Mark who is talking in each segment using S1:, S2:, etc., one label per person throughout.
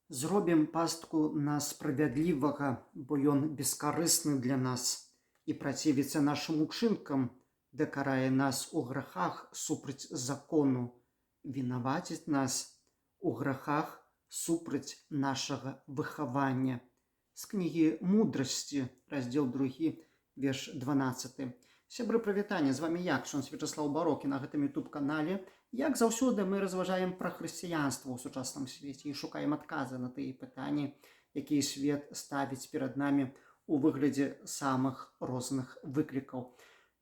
S1: Зробім пастку на справядлівага, бо ён бескарысны для нас і працівіцца нашым учынкам, дакарае нас у грахах супраць закону, вінаваціць нас у грахах супраць нашага выхавання. З кнігі «Мудрасці», раздзел 2, верш 12. Сябры, прывітанне, з вамі я, ксёндз Вячаслаў Барок, і на гэтым YouTube канале, як заўсёды, мы разважаем пра хрысціянства ў сучасным свеце і шукаем адказы на тыя пытанні, якія свет ставіць перад намі у выглядзе самых розных выклікаў.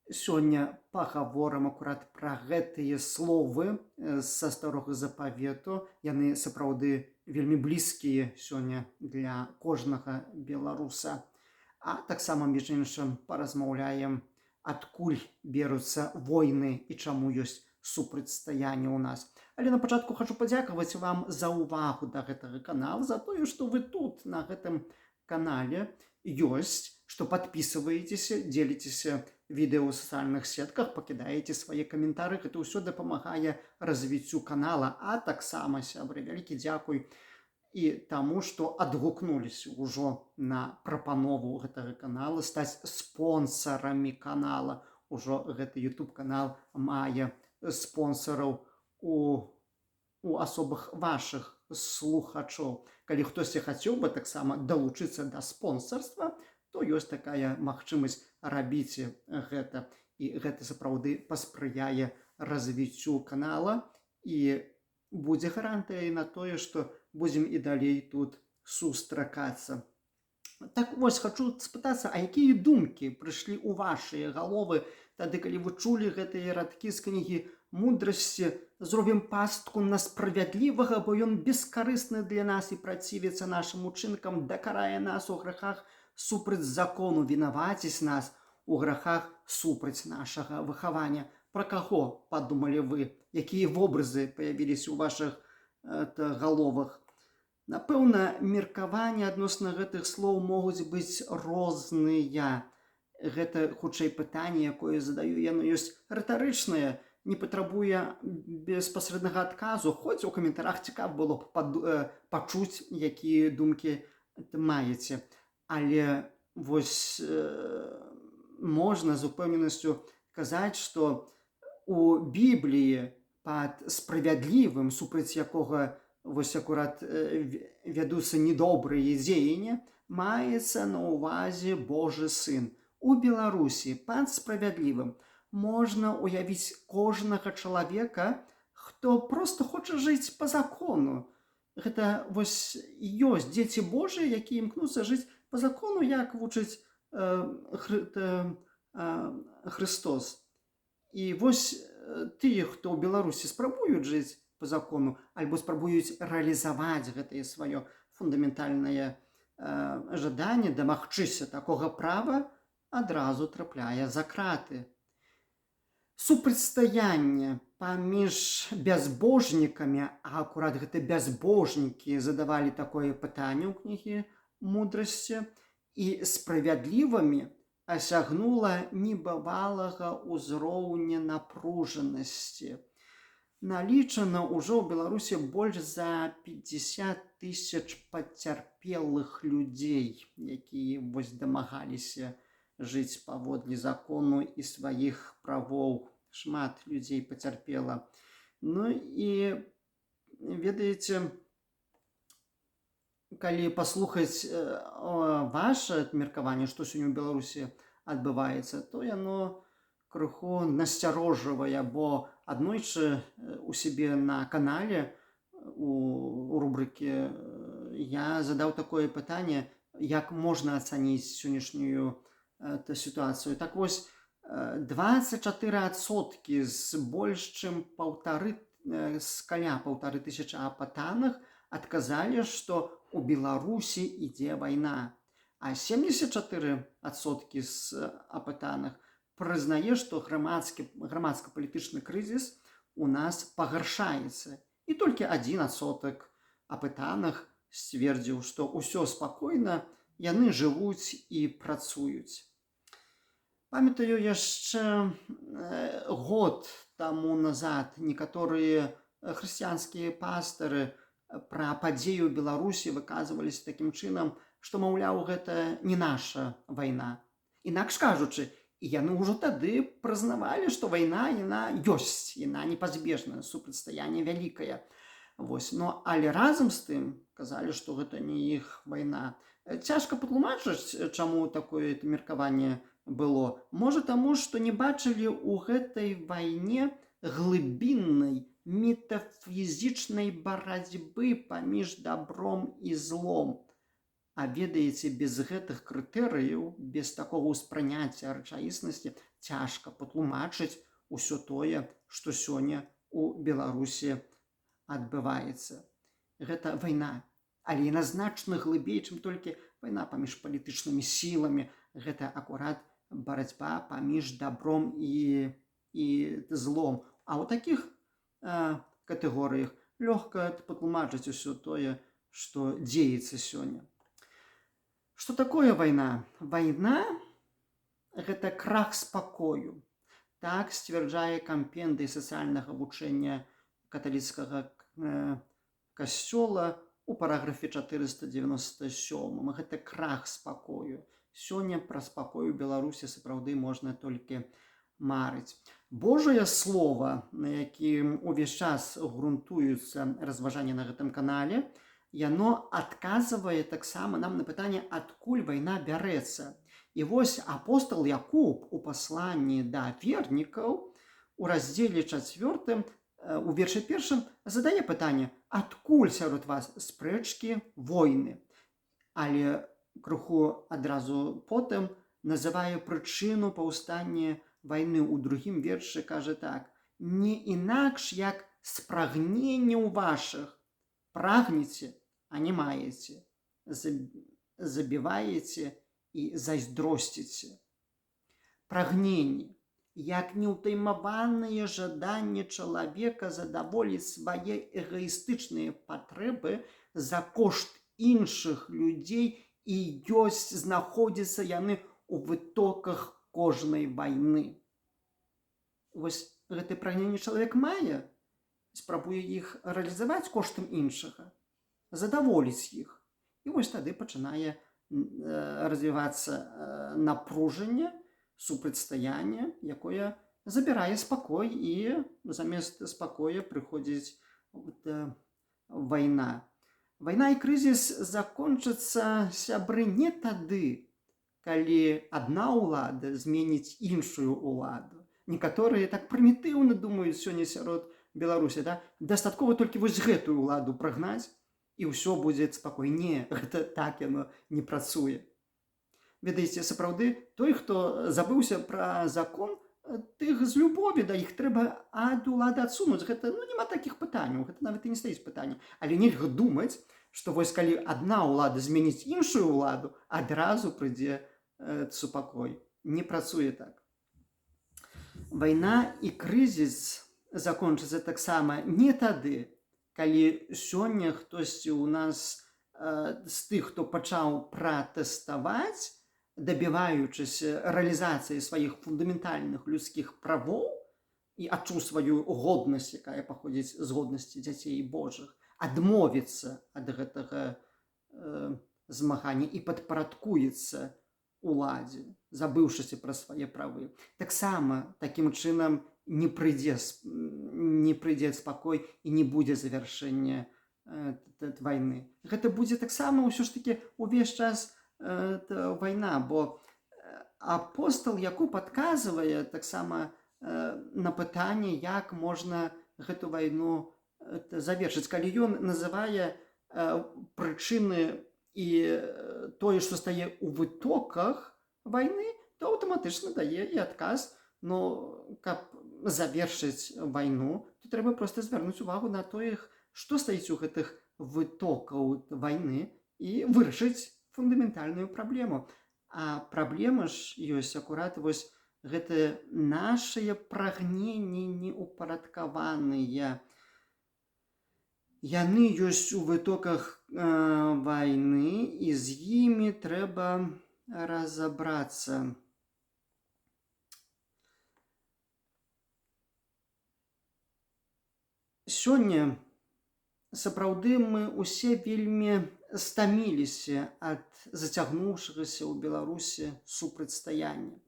S1: Сёння пагаворам акурат пра гэтыя словы са Старога Запавету. Яны сапраўды вельмі блізкія сёння для кожнага беларуса. А таксама, між іншым, паразмаўляем, адкуль беруцца войны і чаму ёсць супрацьстаянне ў нас. Але на пачатку хачу падзякаваць вам за ўвагу да гэтага канала, за тое, што вы тут на гэтым канале ёсць, што падпісваецеся, дзеліцеся відэа ў сацыяльных сетках, пакідаеце свае каментары. Гэта ўсё дапамагае развіццю канала, а таксама, сябры, вялікі дзякуй і таму, што адгукнуліся ўжо на прапанову гэтага канала стаць спонсарамі канала. Ужо гэты YouTube канал мае спонсараў у асобах вашых слухачоў. Калі хтосьці хацеў бы таксама далучыцца да спонсарства, то ёсць такая магчымасць, рабіце гэта. І гэта сапраўды паспрыяе развіццю канала і будзе гарантыяй на тое, што будзем і далей тут сустракацца. Так вось, хачу спытацца, а якія думкі прыйшлі ў вашыя галовы тады, калі вы чулі гэтыя радкі з кнігі «Мудрасці»: «Зробім пастку на справядлівага, бо ён бескарысны для нас і працівіцца нашым учынкам, дакарае нас у грахах супраць закону, вінаваціць нас у грахах супраць нашага выхавання»? Пра каго падумалі вы? Якія вобразы паявіліся ў вашых галовах? Напэўна, меркаванні адносна гэтых слоў могуць быць розныя. Гэта хутчэй пытанне, якое задаю, яно ёсць рытарычнае, не патрабуе беспасрэднага адказу, хоць у каментарах цікава было б пачуць, якія думкі маеце. Але вось можна з упэўненасцю казаць, што у Бібліі пад справядлівым, супраць якога вось акурат вядуцца недобрыя дзеянні, маецца на ўвазе Божы сын. У Беларусі пад справядлівым можна уявіць кожнага чалавека, хто проста хоча жыць па закону. Гэта вось і ёсць дзеці Божыя, якія імкнуцца жыць па закону, як вучыць Хрыстос. І вось тыя, хто ў Беларусі спрабуюць жыць па закону альбо спрабуюць рэалізаваць гэтае сваё фундаментальнае жаданне дамагчыся такога права, адразу трапляе за краты. Супрацьстаянне паміж бязбожнікамі, а акурат гэта бязбожнікі задавалі такое пытанне ў кнігі «Мудрасці», і справядлівымі асягнула небывалага ўзроўня напружанасці. Налічана ўжо ў Беларусі больш за 50 тысяч пацярпелых людзей, якія вось дамагаліся жыць паводле закону і сваіх правоў. Шмат людзей пацярпела. Ну і ведаеце, калі паслухаць ваше меркаванне, што сёння ў Беларусі адбываецца, то яно крыху насцярожвае, бо аднойчы у сябе на канале у рубрыкі я задаў такое пытанне, як можна ацаніць сённяшнюю сітуацыю. Так вось, 24% з больш чым паўтары, з каля 1500 апытаных адказалі, што у Беларусі ідзе вайна. А 74% з апытаных прызнае, што грамадска-палітычны крызіс у нас пагаршаецца. І толькі 1% апытаных сцвердзіў, што ўсё спакойна, яны жывуць і працуюць. Памятаю, яшчэ год таму назад некаторыя хрысціянскія пастары пра падзею ў Беларусі выказваліся такім чынам, што, маўляў, гэта не наша вайна. Інакш кажучы, яны ўжо тады прызнавалі, што вайна яна ёсць, яна непазбежная, супрацьстаянне вялікае. Вось, но але разам з тым казалі, што гэта не іх вайна. Цяжка патлумачыць, чаму такое меркаванне было. Можа, таму, што не бачылі ў гэтай вайне глыбіннай метафізічнай барацьбы паміж дабром і злом. А ведаеце, без гэтых крытэрыяў, без такога ўспрыняцця рэчаіснасці цяжка патлумачыць усё тое, што сёння ў Беларусі адбываецца. Гэта вайна, але яна значна глыбей, чым толькі вайна паміж палітычнымі сіламі. Гэта акурат барацьба паміж дабром і злом. А ў такіх катэгорыях лёгка патлумачыць усё тое, што дзеецца сёння. Што такое вайна? Вайна гэта крах спакою. Так сцвярджае кампендый сацыяльнага вучэння каталіцкага касцёла у параграфе 497. Гэта крах спакою. Сёння пра спакой у Беларусі сапраўды можна толькі марыць. Божае слова, на якім увесь час грунтуюцца разважанні на гэтым канале, яно адказвае таксама нам на пытанне, адкуль вайна бярэцца. І вось апостал Якуб у пасланні да вернікаў у раздзеле 4, у вершы 1 задае пытанне, адкуль сярод вас спрэчкі, войны. Але крыху адразу потым называе прычыну паўстання вайны. У другім вершы кажа так: не інакш, як з прагненняў вашых прагнеце, а не маеце, забіваеце і зайздросціце. Прагненне, як неўтаймаванае жаданне чалавека задаволіць свае эгоістычныя патрэбы за кошт іншых людзей, і ёсць, знаходзяцца яны ў вытоках кожнай вайны. Вось гэты прагненне чалавек мае, спрабуе іх рэалізаваць коштам іншага, задаволіць іх. І вось тады пачынае развівацца напружанне, супрацьстаянне, якое забірае спакой, і замест спакоя прыходзіць вайна. Вайна і крызіс закончацца, сябры, не тады, калі адна ўлада зменіць іншую ўладу. Некаторыя так прымітыўна думаюць сёння сярод Беларусі, да? Дастаткова толькі вось гэтую ўладу прагнаць, і ўсё будзе спакой. Не, гэта так яно не працуе. Ведаеце, сапраўды, той, хто забыўся пра закон, тых з любові да іх трэба ад улады адсунуць. Гэта, ну, няма такіх пытанняў, гэта нават і не стаіць пытанне. Але нельга думаць, што вось калі адна ўлада зменіць іншую ўладу, адразу прыйдзе супакой. Не працуе так. Вайна і крызіс закончыцца таксама не тады, калі сёння хтосьці ў нас з тых, хто пачаў пратэставаць, дабіваючыся рэалізацыі сваіх фундаментальных людскіх правоў і адчуў сваю годнасць, якая паходзіць з годнасці дзяцей Божых, адмовіцца ад гэтага змагання і падпарадкуецца уладзе, забыўшыся пра свае правы. Таксама такім чынам не прыйдзе спакой і не будзе завяршэння вайны. Гэта будзе таксама ўсё ж такі увесь час вайна, бо апостал Якуб адказвае таксама на пытанне, як можна гэту вайну завершыць. Калі ён называе прычыны і тое, што стае ў вытоках вайны, то аўтаматычна дае і адказ. Но каб завершыць вайну, то трэба проста звярнуць увагу на тое, што стаіць у гэтых вытокаў вайны, і вырашыць фундаментальную праблему. А праблема ж ёсць акурат вось гэта нашыя прагненні неўпарадкаваныя. Яны ёсць у вытоках вайны, і з імі трэба разабрацца. Сёння Сапраўды, мы ўсе вельмі стаміліся ад зацягнуўшагася ў Беларусі супрацьстаяння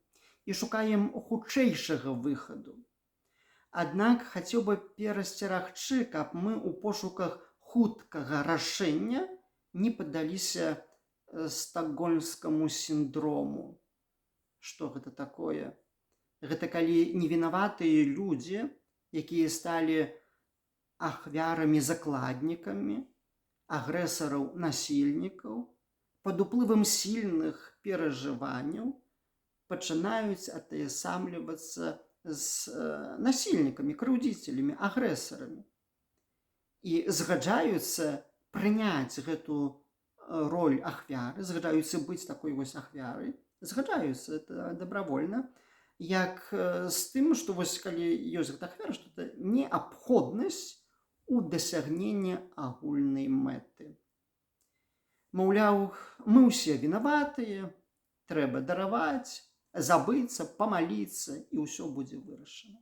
S1: і шукаем хутчэйшага выхаду. Аднак хацеў бы перасцерагчы, каб мы ў пошуках хуткага рашэння не паддаліся стакгольмскаму сіндрому. Што гэта такое? Гэта калі невінаватыя людзі, якія сталі ахвярамі, закладнікамі агрэсараў, насільнікаў, пад уплывам сільных перажыванняў пачынаюць атаясамлівацца з насільнікамі, крыўдзіцелямі, агрэсарамі і згаджаюцца прыняць гэту роль ахвяры, згаджаюцца быць такой вось ахвярай, згаджаюцца это добровольно, як з тым, што вось калі ёсць гэта ахвяра, што это неабходнасць у дасягненні агульнай мэты. Маўляў, мы ўсе вінаватыя, трэба дараваць, забыцца, памаліцца, і ўсё будзе вырашана.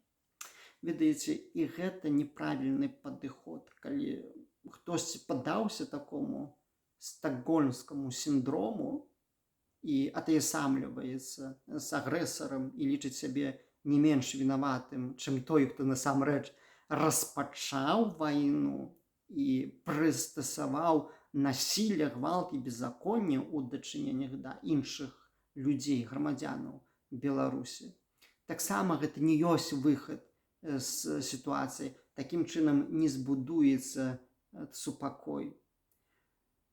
S1: Ведаеце, і гэта неправільны падыход. Калі хтосьці паддаўся такому стакгольмскаму сіндрому і атаясамліваецца з агрэсарам і лічыць сябе не менш вінаватым, чым той, хто насамрэч распачаў вайну і прыстасаваў насілле, гвалт і беззаконне ў дачыненнях да іншых людзей, грамадзянаў Беларусі. Таксама гэта не ёсць выхад з сітуацыі. Такім чынам не збудуецца супакой.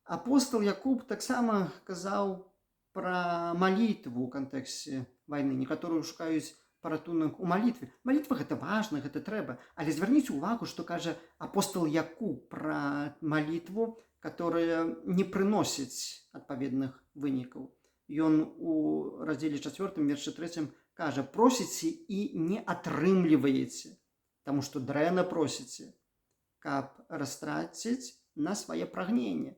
S1: Апостал Якуб таксама казаў пра малітву ў кантэксце вайны. Некаторыя шукаюць паратунак у малітве. Малітва — гэта важна, гэта трэба. Але звярніце ўвагу, што кажа апостал Якуб пра малітву, которая не прыносіць адпаведных вынікаў. Ён у раздзеле чацвёртым, вершы трэцім кажа: «Просіце і не атрымліваеце, таму што дрэнна просіце, каб растраціць на свае прагненне».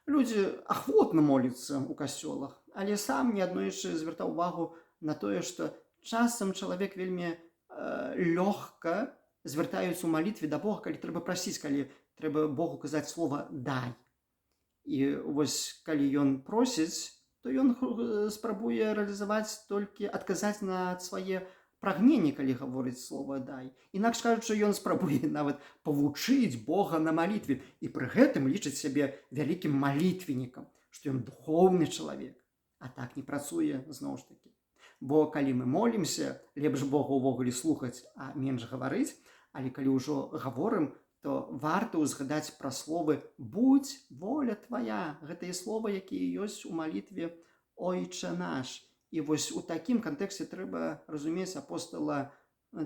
S1: Людзі ахвотна молятся ў касцёлах, але сам неаднойчы звяртаў увагу на тое, што часам чалавек вельмі лёгка звяртаюцца ў малітве да Бога, калі трэба прасіць, калі трэба Богу казаць слова «дай». І вось калі ён просіць, то ён спрабуе рэалізаваць толькі, адказаць на свае прагненні, калі гаворыць слова «дай». Інакш кажучы, ён спрабуе нават павучыць Бога на малітве і пры гэтым лічыць сябе вялікім малітвеннікам, што ён духоўны чалавек. А так не працуе, зноў ж такі. Бо калі мы молімся, лепш Бога ўвогуле слухаць, а менш гаварыць, але калі ўжо гаворым, то варта ўзгадаць пра словы «будзь воля твая». Гэтыя словы, якія ёсць у малітве «Ойча наш». І вось у такім кантэксце трэба разумець апостала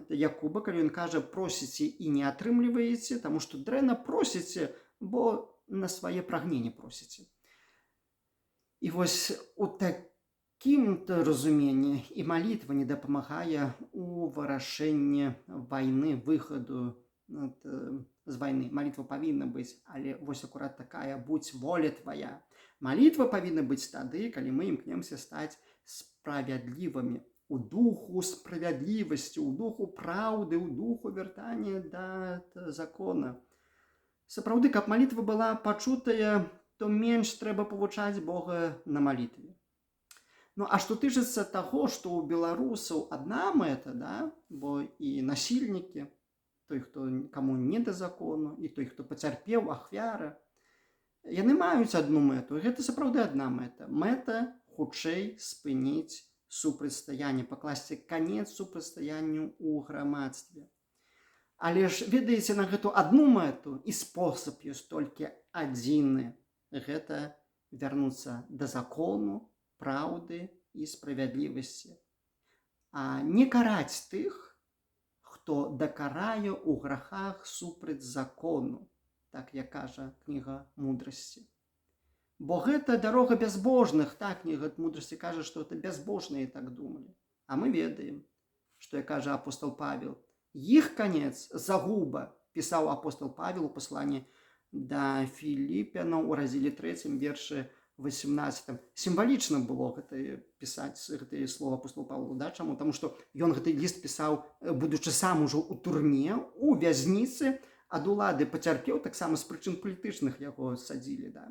S1: Якуба, калі ён кажа: «Просіце і не атрымліваеце, таму што дрэнна просіце, бо на свае прагненне просіце». І вось у такім-то разуменні і малітва не дапамагае у вырашэнні вайны, выхаду з вайны. Малітва павінна быць, але вось акурат такая: «Будзь воля твая». Малітва павінна быць тады, калі мы імкнемся стаць справядлівымі у духу справядлівасці, у духу праўды, у духу вяртання да закона. Сапраўды, каб малітва была пачутая, то менш трэба павучаць Бога на малітве. Ну а што тычыцца таго, што ў беларусаў адна мэта, да, бо і насільнікі, той, хто каму не да закону, і той, хто пацярпеў, ахвяра, яны маюць адну мэту. Гэта сапраўды адна мэта. Мэта — хутчэй спыніць супрацьстаянне, пакласці канец супрацьстаянню ў грамадстве. Але ж, ведаеце, на гэту адну мэту і спосаб ёсць толькі адзіны. Гэта вярнуцца да закону, праўды і справядлівасці. А не караць тых, хто дакарае ў грахах супраць закону, так як кажа Кніга мудрасці. Бо гэта дарога бязбожных, так Кніга мудрасці кажа, што это бязбожныя так думалі. А мы ведаем, што, як кажа апостол Павел, іх канец — загуба, пісаў апостол Павел у пасланні да Філіпянаў у раздзеле трэцім, вершы 18. Сімвалічна было гэта пісаць гэтые слова апостолу Павлу, да? Чаму? Таму што ён гэты ліст пісаў, будучы сам ужо ў турме, у вязніцы. Ад улады пацярпеў таксама, з прычын палітычных яго садзілі, да,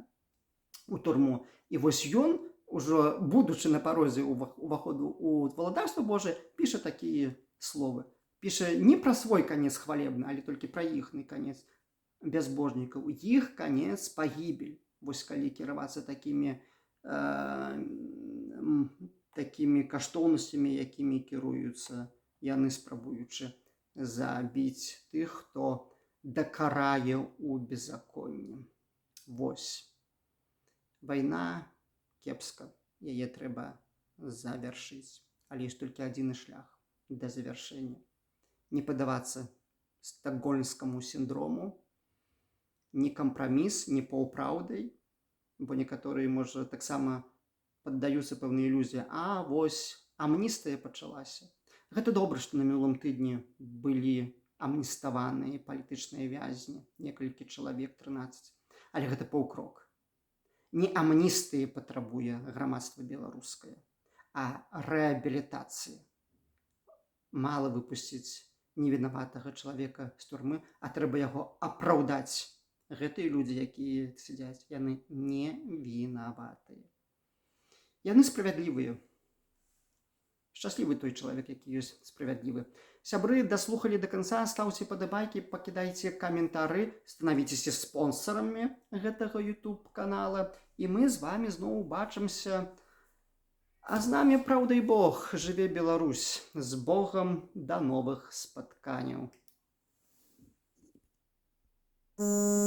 S1: у турму. І вось ён, ужо будучы на парозе уваходу ў валадарства Божае, піша такія словы. Піша не пра свой канец хвалебны, але толькі пра іхны канец, бязбожнікаў. Іх канец — пагібель. Вось калі кіравацца такімі каштоўнасцямі, якімі кіруюцца яны, спрабуючы забіць тых, хто дакарае ў беззаконні. Вось. Вайна кепска, яе трэба завяршыць. Але ёсць толькі адзіны шлях да завяршэння. Не падавацца стакгольмскаму сіндрому, не кампраміс, не паўпраўдай, бо некаторыя, можа, таксама паддаюцца пэўнай ілюзіі. А вось амністыя пачалася. Гэта добра, што на мінулым тыдні былі амніставаныя палітычныя вязні, некалькі чалавек, 13. Але гэта паўкрок. Не амністыі патрабуе грамадства беларускае, а рэабілітацыі. Мала выпусціць невінаватага чалавека з турмы, а трэба яго апраўдаць. Гэтыя людзі, якія сядзяць, яны не вінаватыя. Яны справядлівыя. Шчаслівы той чалавек, які ёсць справядлівы. Сябры, даслухалі до конца, стаўце падабайкі, пакідайце каментары, станавіцеся спонсарамі гэтага YouTube канала, і мы з вами зноў убачымся. А з намі праўда і Бог, жыве Беларусь. З Богам, да новых спатканняў.